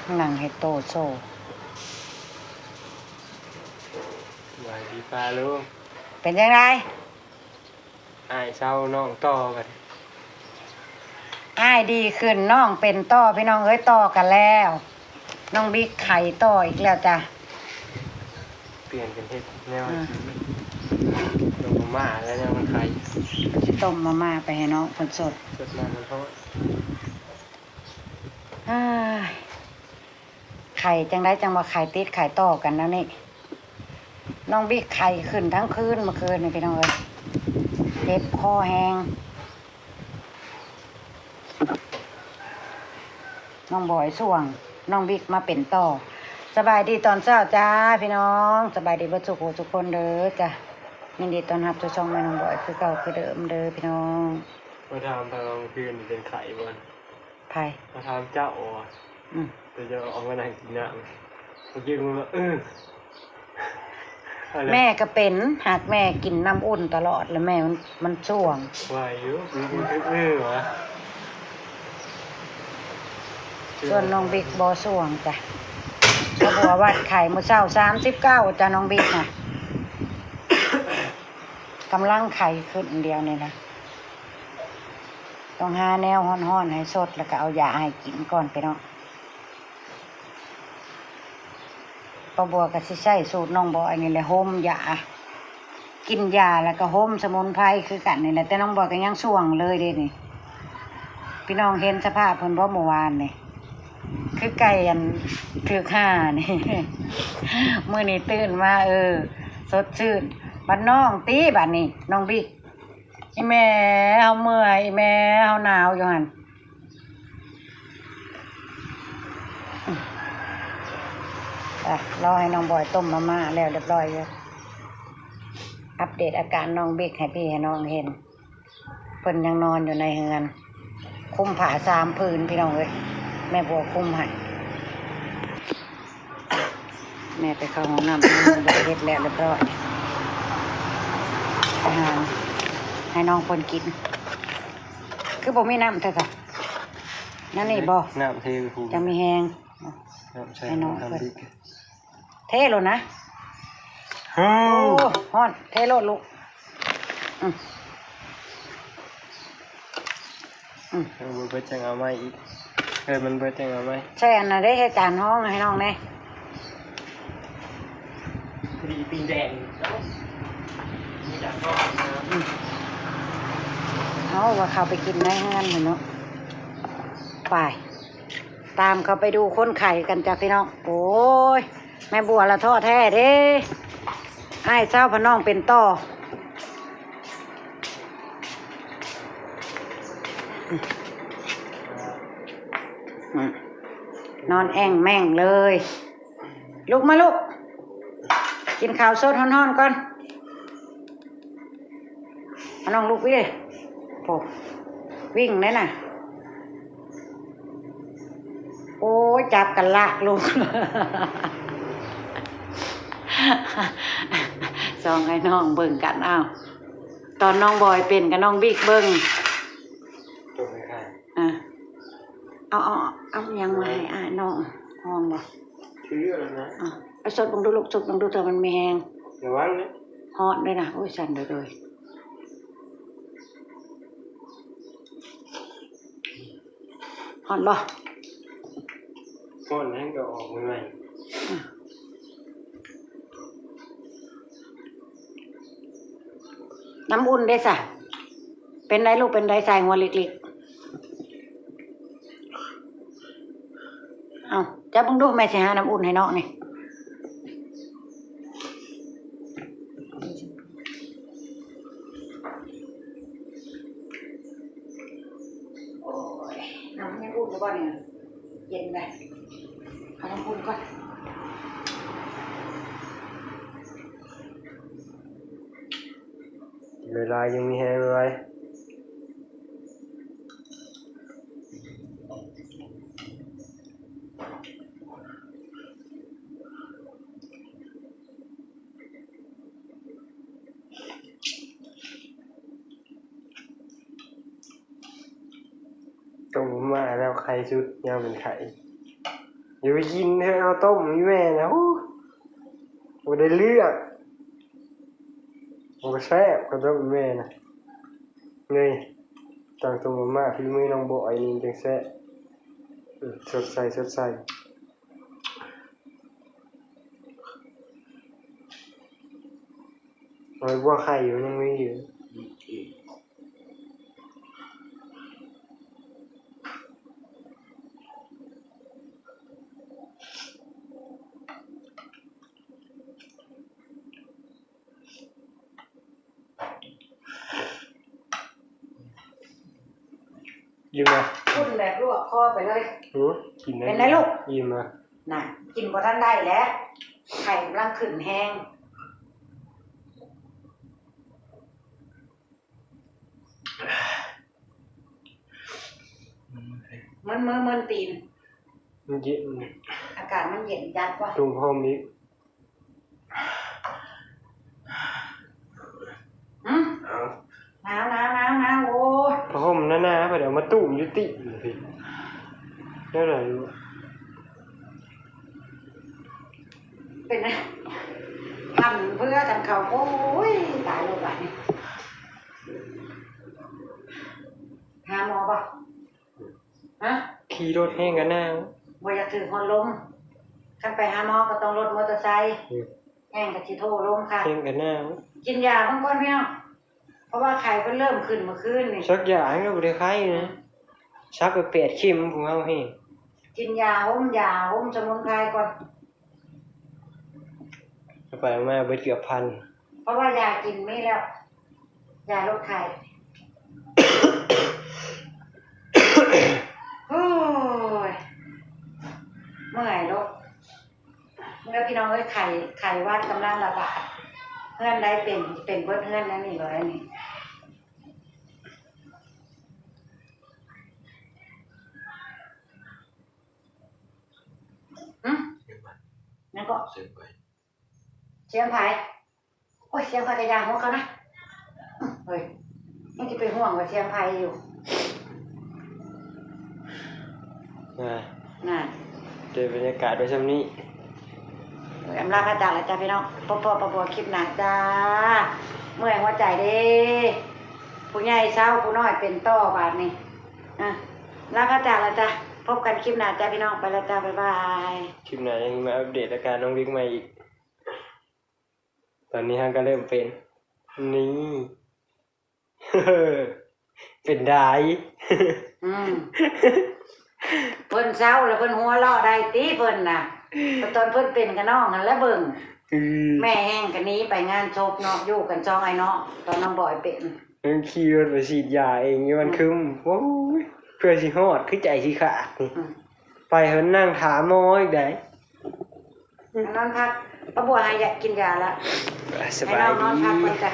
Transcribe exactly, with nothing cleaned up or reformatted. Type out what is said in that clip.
นั่งเฮ็ดโตโซ่ สบายดีป้าลุง เป็นจั่งใด อ้ายเซาน้องต่อบัด อ้ายดีขึ้นน้องเป็นต่อ พี่น้องเอ้ย ต่อกันแล้ว น้องบิ๊กไข้ต่ออีกแล้วจ้ะ เปลี่ยนกันเฮ็ดแนว อ่า กิน ต้มมาม่าแล้วแนวมันไข้ สิต้มมาม่าไปให้น้องเพิ่นสด สดน้ำมันร้อน อ้าย ไข้จั่งใดจั่งว่าไข้ติดไข้ต่อกันแนวนี้ น้องบิ๊กไข้ขึ้นทั้งคืนเมื่อคืนนี่พี่น้องเอ้ย เจ็บคอแฮง น้องบอยส่วง น้องบิ๊กมาเป็นต่อ สบายดีตอนเช้าจ้าพี่น้อง สบายดีเบิดสุขทุกคนเด้อจ้ะ ยินดีต้อนรับสู่ช่องแม่น้องบอยคือเก่าคือเดิมเด้อพี่น้อง มาถามตอนกลางคืนเป็นไข้บ่ ไผ มาถามเจ้าอ๋อ อืม แต่เจ้าออกมานั่งกินน้ำ เมื่อกี้มึงว่า เออ เอาละ แม่ก็เป็น หากแม่กินน้ำอุ่นตลอด แล้วแม่มัน มันส่วง ว่าอยู่ มึง มึง เออ วะ ส่วนน้องบิ๊กบ่ส่วงจ้ะ เพราะว่าวัดไข้มื้อเช้า สามสิบเก้าจ้ะ น้องบิ๊กน่ะ กำลังไข้ขึ้นเดียวนี่นะ ต้องหาแนวฮ้อนๆให้สด แล้วก็เอายาให้กินก่อนพี่น้อง ป้าบัวก็สิใช้สูตรน้องบอยนี่แหละ โฮมยา กินยาแล้วก็โฮมสมุนไพรคือกันนี่แหละ แต่น้องบอยก็ยังส่วงเลยเด้นี่ พี่น้องเห็นสภาพเพิ่นบ่เมื่อวานนี่ คือไก่อันถืกห่านี่ มื้อนี้ตื่นมา เออ สดชื่น บัดน้องติบัดนี้ น้องบิ๊ก อีแม่เฮาเมื่อย อีแม่เฮาหนาวอยู่หั่น อ่ะ รอให้น้องบอยต้มมาม่าแล้วเรียบร้อยแล้ว อัปเดตอาการน้องบิ๊กให้พี่ให้น้องเห็น เพิ่นยังนอนอยู่ในเฮือน คลุมผ้าสามผืนพี่น้องเอ้ย แม่บัวคลุมให้ แม่ไปเข้าห้องน้ำ น้องบอยเฮ็ดแล้วเรียบร้อย อาหาร ให้น้องเพิ่นกิน คือบ่มีน้ำเถอะค่ะ นั่นนี่บ่ น้ำเทไปพูน จั่งมีแฮง น้ำใส่ ให้น้อง น้ำ เพิ่น พริก เทโลดนะ โอ้ โอ้ ฮ้อน เทโลดลูก อืม อืม เออ มันเบิดจั่งเอาใหม่อีก เออ มันเบิดจั่งเอาใหม่ ใส่อันนั้นเด้ ใส่จานฮ้องให้น้องแน่ พอดีปิ้งแดง มีจานฮ้อง อืม เอาว่าเข้าไปกินในเฮือนหั่นเนาะ ไป ตามเข้าไปดูคนไข้กันจ้ะพี่น้อง โอ้ย แม่บัวละท้อแท้เด้ อ้ายเซาพะน้องเป็นต่อ อืม นอนแอ่งแม่งเลย ลุกมาลูก กินข้าวสดฮ้อนๆก่อน เอาน้องลุกวิเลย โอ้ วิ่งเลยน่ะ โอ้ย จับกันลากลูก สองไอ้น้องเบิ่งกัน อ้าว ตอนน้องบอยเป็นกับน้องบิ๊กเบิ่ง จบเลยค่ะ อ่ะ เอา เอา เอาหยังมาให้อ้ายน้อง ฮ้องบ่ คืออะไรนะ อ่ะ เอาสดเบิ่งดูลูก สดเบิ่งดูเถอะมันมีแฮง ระวังนะ ฮ้อนด้วยนะ โอ้ย สั่นเลย ฮ้อนบ่ ฮ้อนแฮงก็ออกใหม่ๆ อ่ะ น้ำอุ่นเด้ซะ เป็นไดลูก เป็นได สายหัวหลิกๆ เอา จับเบิ่งดู แม่สิหาน้ำอุ่นให้น้องนี่ โอ้ย น้ำยังอุ่นอยู่บ่เนี่ย เย็นไป เอาน้ำอุ่นก่อน กินหลายๆ ยังมีแฮงหลาย ต้มมาแล้วไข่สุด ยามเป็นไข่ อย่าไปกินเถอะข้าวต้มอีแม่นะ โอ้ บ่ได้เรื่อง มันก็แซ่บข้าวต้มอีแม่นะ นี่ตำต้มมาม่าฝีมือน้องบอยนี่จั่งแซ่บ อืม สดใส สดใส หอยบัวไข่มันยังมีอยู่ อิ่มไหม คุณแบบลวกคอไปเลย หือ กินได้ เป็นไงลูก อิ่มไหม น่ะ กินบ่ทันได้แล้ว ไข่กำลังขึ้นแฮง มึนมือมึนตีน มันเย็น อากาศมันเย็นจัดวะ ถุงผ้าห่มอีก หึ เอา หนาว หนาว หนาว หนาว โอ้ย ผ้าห่มหนาๆ เพิ่นเอามาตุ้มอยู่ติ แนวใด๋ เป็นไง พันเพื่อกันเขา โอ้ย ตายแล้วบัดนี้ หาหมอบ่ ฮะ ขี่รถแฮงกะหนาว บ่อยากถือฮอดลม คันไปหาหมอก็ต้องรถมอเตอร์ไซค์ อืม แฮงกะสิโทรลมค่ะ แฮงกะหนาว กินยาเบิ่งก่อนพี่น้อง เพราะว่าไข้เพิ่นเริ่มขึ้นเมื่อคืนนี่ สักยายังก็บ่ได้ไข้นะ สักไปแปดเข็มพุ้นเฮาแฮง กินยา โฮมยา โฮมสมุนไพรก่อน เอาไปเอามาเบิดเกือบพัน เพราะว่ายากินมีแล้ว ยาลดไข้ โอ้ย เมื่อยโลด เมื่อพี่น้องเอ้ย ไข้ ไข้หวัดกำลังระบาด เฮือนใดเป็น เป็นเบิดเฮือนนั่นนี่เลยนี่ หึ เสียงไผ นั่นก็ เสียงไผ เสียงไผ โอ้ย เสียงไผกะย่างของเขานะ เฮ้ย มันสิไปห่วงว่าเสียงไผอยู่ อ่า น่ะ เดี๋ยวบรรยากาศไว้ส่ำนี้ อำลาพระจากแล้วจ้าพี่น้อง พบปะปะบัวคลิปหน้าจ้า เมื่อยหัวใจเด้ ผู้ใหญ่เซา ผู้น้อยเป็นต่อบาดนี้ อ่ะ ลาพระจากแล้วจ้า พบกันคลิปหน้าจ้าพี่น้อง ไปแล้วจ้า บ๊ายบาย คลิปหน้ายังมาอัปเดตอาการน้องบิ๊กใหม่อีก ตอนนี้เฮาก็เริ่มเป็น นี่ เป็นได้ อืม เพิ่นเซาแล้วเพิ่นหัวเราะได้ติเพิ่นน่ะ ตอนเพิ่นเป็นกะน้องหั้นแหละเบิ่ง อืม แม่แฮงกะหนีไปงานศพเนาะ อยู่กันสองอ้ายน้อง ตอนน้องบอยเป็น มันขี่รถไปฉีดยาเอง อยู่บ้านคึม โอ้ย เพื่อสิฮอด คือใจสิขาดนี่ อืม ไปเพิ่นนั่งถามหมออีกได้ นอนพัก ป้าบัวให้ยา กินยาละ สบายดี ให้น้องนอนพักก่อนจ้ะ